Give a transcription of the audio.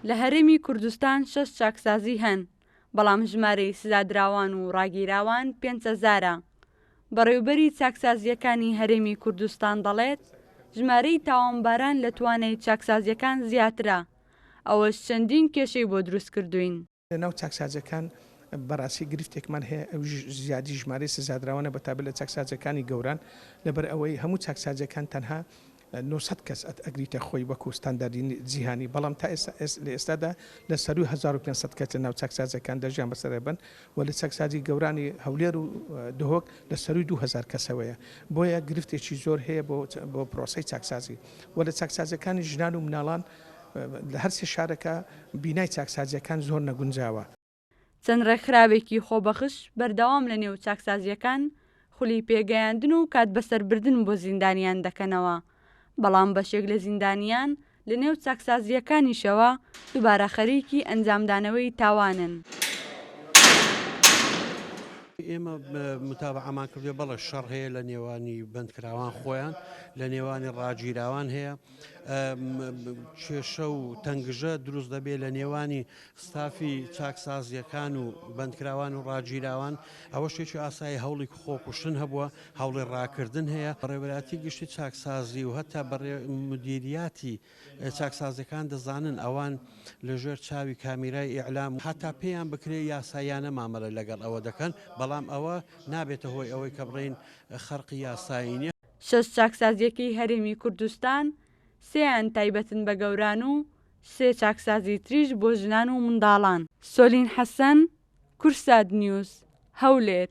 لە هەرێمی کوردستان شەش چاکسازی هەن، بەڵام ژمارەی سزادراوان و ڕاگیراوان پێنج هەزارە. بەڕێوبەری چاکسازییەکانی هەرێمی کوردستان دەڵێت، ژمارەی تاوانباران لە توانای چاکسازییەکان زیاترە، ئەوەش چەندین کێشەی بۆ دروستکردووین. لە ناو چاکسازیەکان بەڕاستی گرفتێکمان هەیە ئەویش زیادی ژمارەی سزادراوانە بەتایبەت لە چاکسازیەکانی گەوران لەبەر ئەوەی هەموو چاکسازیەکان تەنها 900 کەس ئەگریتە خۆی وەکو ستانداردی جیهانی بەڵام تا ئێستا لە ئێستادا لە سەروی 1500 کەس لە ناو چاکسازیەکاندا ژیان بەسەر ئەبەن و لە چاکسازی گەورانی هەولێر و دهۆک لە سەروی 2000 کەسەوەیە بۆیە گرفتێکی زۆر هەیە بۆ بۆ پرۆسەی چاکسازی و لە چاکسازیەکانی ژنان و مناڵان لە هەرسێ شارەکە بینای چاکسازییەکان زۆر نەگونجاوە. چەند ڕێکخراوێکی خۆبەخش بەردەوام لە نێو چاکسازییەکان خولی پێگەیاندن و کات بەسەربردن بۆ زیندانیان دەکەنەوە، بەڵام بەشێک لە زیندانیان لە نێو چاکسازییەکانیشەوە دووبارە خەریکی ئەنجامدانەوەی تاوانن. ئێمە متابەعەمان کردووە، بەڵێ شەڕ هەیە لە نێوانی بەندکراوان خۆیان، لە نێوانی ڕاگیراوان هەیە، کێشە و تەنگژە دروست دەبێت لە نێوانی ستافی چاکسازیەکان و بەندکراوان و ڕاگیراوان ئەوە شتێکی ئاسایی هەوڵی خۆکوشتن هەبووە هەوڵی ڕاکردن هەیە بەڕێوەبەرایەتی گشتی چاکسازی و هەتا بەڕێ مدیریاتی چاکسازیەکان دەزانن ئەوان لەژێر چاوی کامیرای ئیعلام هەتا پێیان بکرێ یاساییانە مامەلە لەگەڵ ئەوە دەکەن بەڵام ئەوە نابێتە هۆی ئەوەی کە بڵێین خەرقی یاسایی نیە. شەش چاکسازییەکەی هەرێمی کوردستان، سێیان تایبەتن بە گەوران و سێ چاکسازی تریش بۆ ژنان و منداڵان. سۆلین حەسەن، کوردسات نیوز، هەولێر.